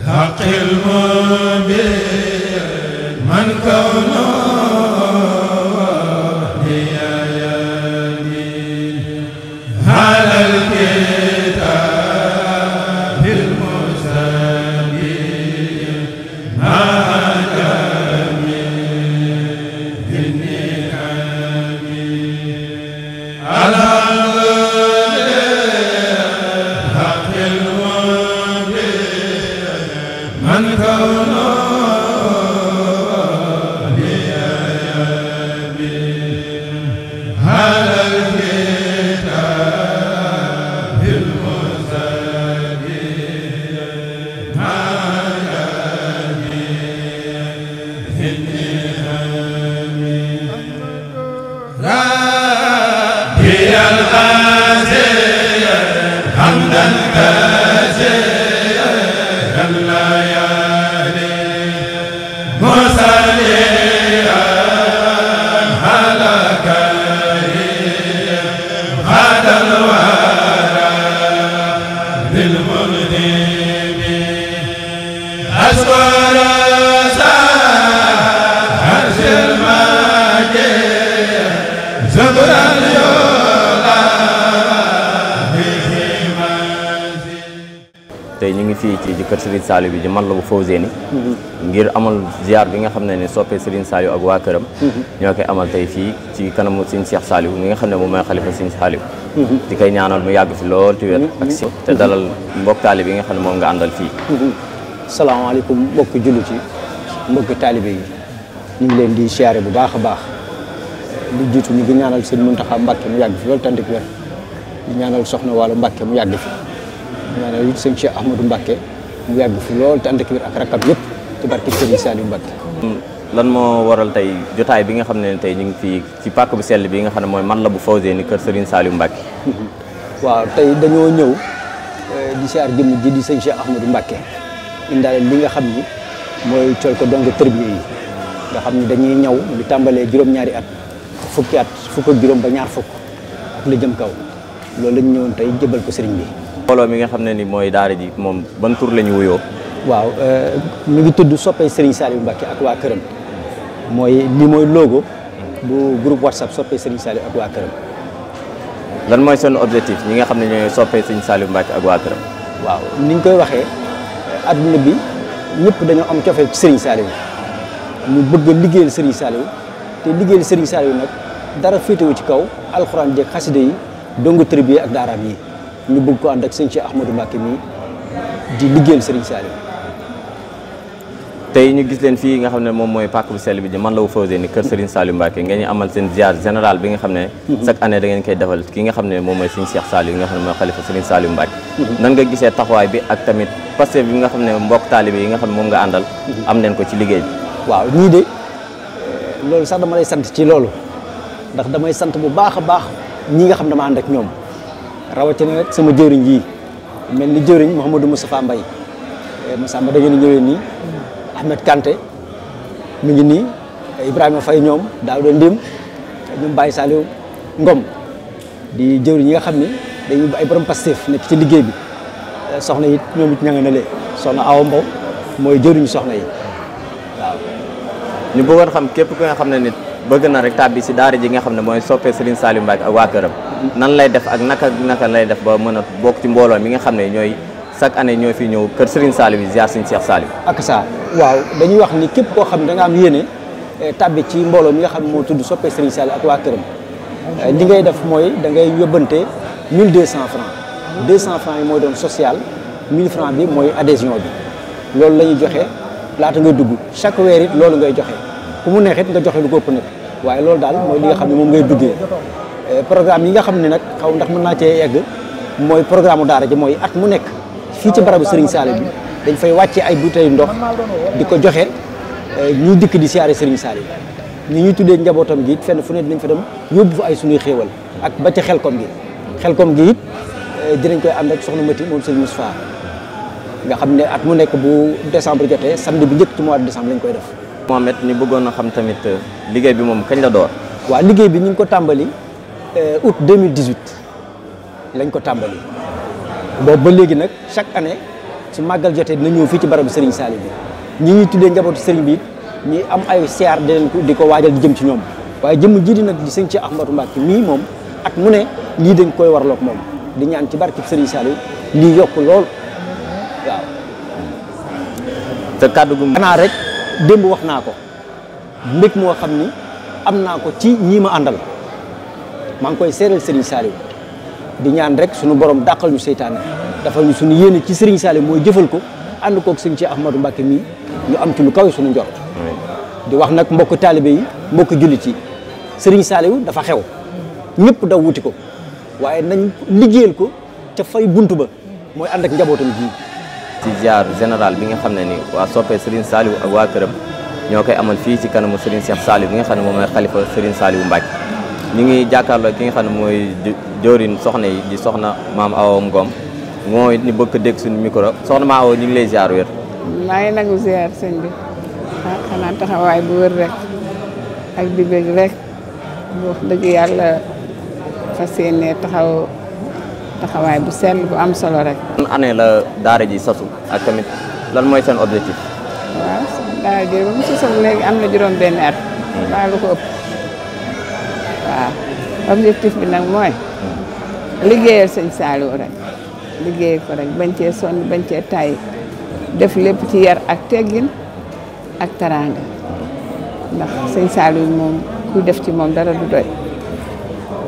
حق المبين من كونه ليالي على الكتاب المستبين مع جميع النعم على حق المبين من كونه tey ñu ngi fii ci kër Serigne Saliou bi di Matlabul Fawzeyni ngir amal ziar bi nga xam ne soppee Serigne Saliou ak waa këram ñoo koy amal tey fii ci kanamu Serigne Cheikh Saliou mi nga xam ne moom mooy xalifa Serigne Saliou di koy ñaanal mu yàgg fi lool te wér ak si te dalal mbokk taalibe bi nga xam ne moom nga àndal fii. salaamaaleykum mbokki jullit yi mbokki taalibe yi ñu ngi leen di siyaare bu baax a baax lu jiitu ñu ngi ñaanal sëñ Mountakha Mbacké mu yàgg fi loolu tàndik wér di ñaanal soxna Waalo Mbacké mu yàgg fi ñaanal it sëñ Cheikh Ahmadou Mbacké mu yàgg fi lool tàndik wér ak rakkam yëpp ci barke Serigne Saliou Mbacké. lan moo waral tey jotaay bi nga xam ne tey ñu ngi fii ci pàkk bu sell bi nga xam ne mooy Matlabul Fawzeyni kër Serigne Saliou Mbacké. waaw tey dañoo ñëw di siyaar jëmm ji di sëñ Cheikh Ahmadou Mbacké indaale li nga xam ni mooy col ko dong tërbiye yi nga xam ni dañuy ñaw di tàmbalee juróom-ñaari at fukki at fukk ak juróom ba ñaar fukk ak la jëm kaw loolu lañ ñëwoon tey jëbal ko sëriñ bi. mbooloo mi nga xam ne ni mooy daara ji moom ban tur la ñu wuyoo. waaw mi ngi tudd soppee Serigne Saliou Mbacké ak waa këram mooy li mooy logo bu groupe WhatsApp soppee Serigne Saliou ak waa këram. lan mooy seen objectif ñi nga xam ne ñooy soppee Serigne Saliou Mbacké ak waa këram. waaw ni ñu koy waxee adduna bi ñëpp dañoo am cofeel ci Serigne Saliou ñu bëgg a liggéeyal Serigne Saliou te liggéeyal Serigne Saliou nag dara féetewu ci kaw alxuraan jeeg xasida yi dongu tërbiye ak daaraam yi ñu bëgg ko ànd ak sëñ Cheikh Ahmadou Mbacké mi di liggéeyal Serigne Saliou. tey ñu gis leen fii nga xam ne moom mooy pàkk bu sell bi di Matlabul Fawzeyni kër Serigne Saliou Mbacké ngeen ñu amal seen ziar général bi nga xam ne chaque année da ngeen koy defal ki nga xam ne moom mooy Serigne Cheikh Saliou nga xam ne mooy xalifa Serigne Saliou Mbacké. nan nga gisee taxawaay bi ak tamit Pastef bi nga xam ne mbokk taalibe yi nga xam ne moom nga àndal am leen ko ci liggéey bi. waaw ñii de loolu sax dama lay sant ci loolu ndax damay sant bu baax a baax ñi nga xam dama ànd ak ñoom rawatina nag sama jëwriñ yi mel ni jëwriñ Mouhamadou Moustapha Mbaye Massamba da ngeen ñëwee nii Ahmed Kanté mi ngi nii Ibrahima Faye ñoom daaw doon ndim ñoom Baye Saliou Ngom di jëwriñ yi nga xam ni dañuy ay borom Pastef nekk ci liggéey bi soxna it ñoom it ña nga ne lee soxna Awa Mbow mooy jëwriñu soxna yi waaw. ñu bëggoon xam képp ku nga xam ne nit bëgg na rek tàbbi si daara ji nga xam ne mooy soppee Serigne Saliou Mbacké ak waa këram nan lay def ak naka lay def ba mën a bokk ci mbooloo mi nga xam ne ñooy chaque année ñoo fi ñëw kër Serigne Saliou bi ziar Serigne Cheikh Saliou. ak ça waaw dañuy wax ni képp koo xam ne da nga am yéene tàbbi ci mbooloo mi nga xam ne moo tudd soppee Serigne Saliou ak waa këram li ngay def mooy da ngay yóbbante 1200 francs 200 francs yi mooy doon social 1000 francs bi mooy adhésion bi loolu la ñuy joxe laata ngay dugg chaque weer it loolu ngay joxe ku mu neexit nga joxe lu ko ëpp nag waaye loolu daal mooy li nga xam ne moom ngay duggee programme yi nga xam ne nag xaw ndax mën naa cee egg mooy programme daara ji mooy at mu nekk fii ci barabu Serigne Saliou bi dañ fay wàcce ay bouteilles ndox di ko joxe ñuy dikk di siyaare Serigne Saliou ñi ñuy tuddee njabootam gi it fenn fu ne dinañ fa dem yóbbu fa ay suñuy xéewal ak ba ci xelkom gi it dinañ koy ànd ak soxna Mati moom Serigne Moustapha nga xam ne at mu nekk bu décembre jotee samedi bi njëkk ci mois de décembre lañ koy def. Mohamed ñu bëggoon a xam tamit liggéey bi moom kañ la door. waaw liggéey bi ñu ngi ko tàmbali août 2018 lañ ko tàmbali boobu ba léegi nag chaque année su màggal jotee dina ñëw fii ci barabu Serigne Saliou bi ñi ñuy tuddee njabootu Serigne bi ñi am ay siyaar di ko waajal di jëm ci ñoom waaye jëmm jii di nag di sëñ ci Ahmadou Mbacké mii moom at mu ne lii dañ koy warloog moom di ñaan ci barkib Serigne Saliou lii yokk lool waaw. te kàddu gu xanaa rek démb wax naa ko mbég moo xam ni am naa ko ci ñii ma àndal maa ngi koy seeral Serigne Saliou di ñaan rek suñu borom dàqal ñu seytaane dafa ñu suñu yéene ci Serigne Saliou mooy jëfal ko ànd koog sëñ ci Ahmadou Mbacké mii ñu am ci lu kawe suñu njort di wax nag mbokk taalibe yi mbokk jullit yi Serigne Saliou dafa xew ñëpp daw wuti ko waaye nañ liggéeyal ko ca fay buntu ba mooy ànd ak njabootam ji. ci ziar général bi nga xam ne ni waa soppee Serigne Saliou ak waa këram ñoo koy amal fii ci kanamu Serigne Cheikh Saliou bi nga xam ne moom mooy xalifa Serigne Saliou Mbacké ñu ngi jàkkaarloo ki nga xam ne mooy joorin soxna yi di soxna maam Awa Ngom mooy ñu bëgg a dégg suñu micro soxna maa Awa ñu ngi lay ziar wér. maa ngi nangu ziar sëñ bi xanaa taxawaay bu wër rek ak di bëgg rek wax dëgg yàlla fas yéene taxawaay bu sell bu am solo rek. ban année la daara ji sasu ak tamit lan mooy seen objectif. waaw daara ji ba mu sasu léegi am na juróom benn at. waa lu ko ëpp waaw objectif bi nag mooy liggéeyal sëñ Saliou rek liggéeyal ko rek bañ cee sonn bañ cee tay def lépp ci yar ak teggin ak taraanga ndax sëñ Saliou moom ku def ci moom dara du doy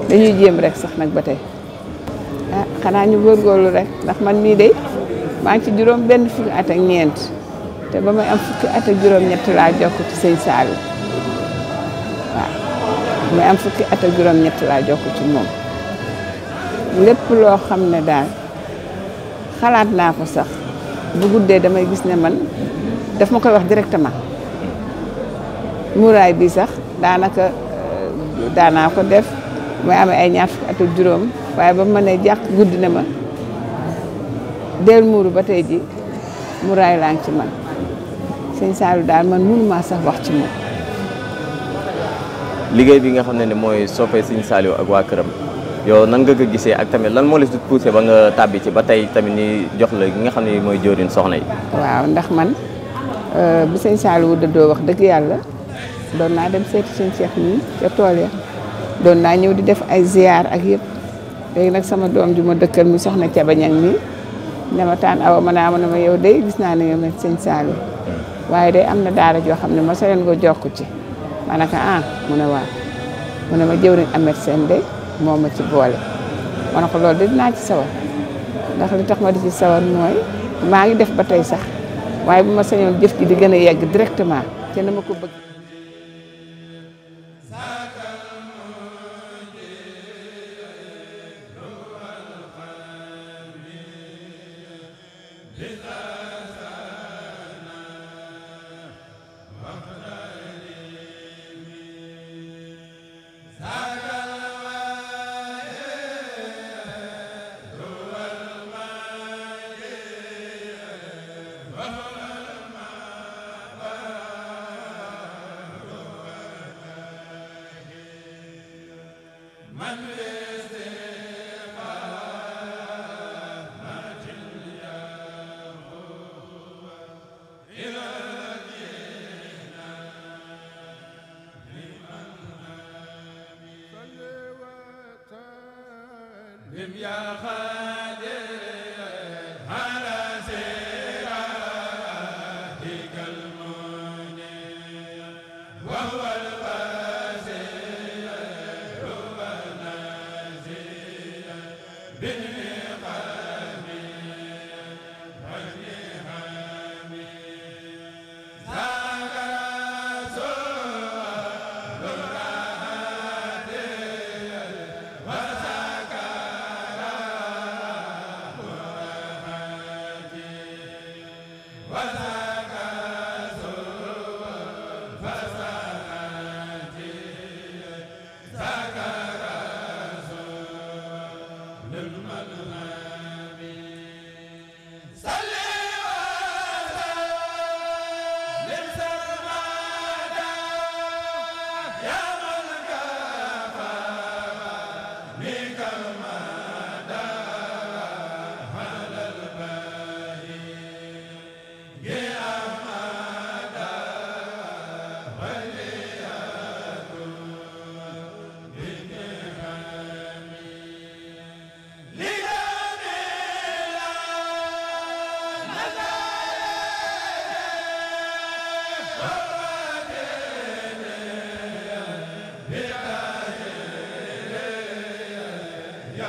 dañuy jéem rek sax nag ba tey ah xanaa ñu góorgóorlu rek ndax man mii de maa ngi ci juróom benn fukki at ak ñeent te ba may am fukki at ak juróom-ñett laa jokk ci sëñ Saliou waaw may am fukki at ak juróom-ñett laa jokk ci moom lépp loo xam ne daal xalaat naa ko sax bu guddee damay gis ne man daf ma koy wax directement muraay bi sax daanaa ko def may amee ay ñaar fukki at ak juróom waaye ba ma ne jàq guddi ne ma del muuru ba tey ji muraay laa ngi ci man sëñ Saliou daal man mënumaa sax wax ci moom. liggéey bi nga xam ne mooy soppee sëñ Saliou ak waa këram yow nan nga ko gisee ak tamit lan moo la si poussé ba nga tàbbi ci ba tey tamit ni jox la gi nga xam ne mooy jëwriñ soxna yi. waaw ndax man bu sëñ Saliou dëddoo wax dëgg yàlla doon naa dem seeti sëñ Cheikh nii ca tool ya doon naa ñëw di def ay ziar ak yëpp léegi nag sama doom ju ma dëkkal mi soxna Caba Ñang mi ne ma taan awa ma naa ma ne ma yow day gis naa ne yow nag sëñ Saliou waaye day am na daara joo xam ne ma sa leen ko jokk ci ma ne ko mu ne waaw mu ne ma jëwriñ Amet Sène de moo ma ci boole ma ne ko loolu de dinaa ci sawar ndax li tax ma di ci sawar mooy maa ngi def ba tey sax waaye bu ma sañoon jëf ji di gën a yegg directement te na ma ko bëgg.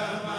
ma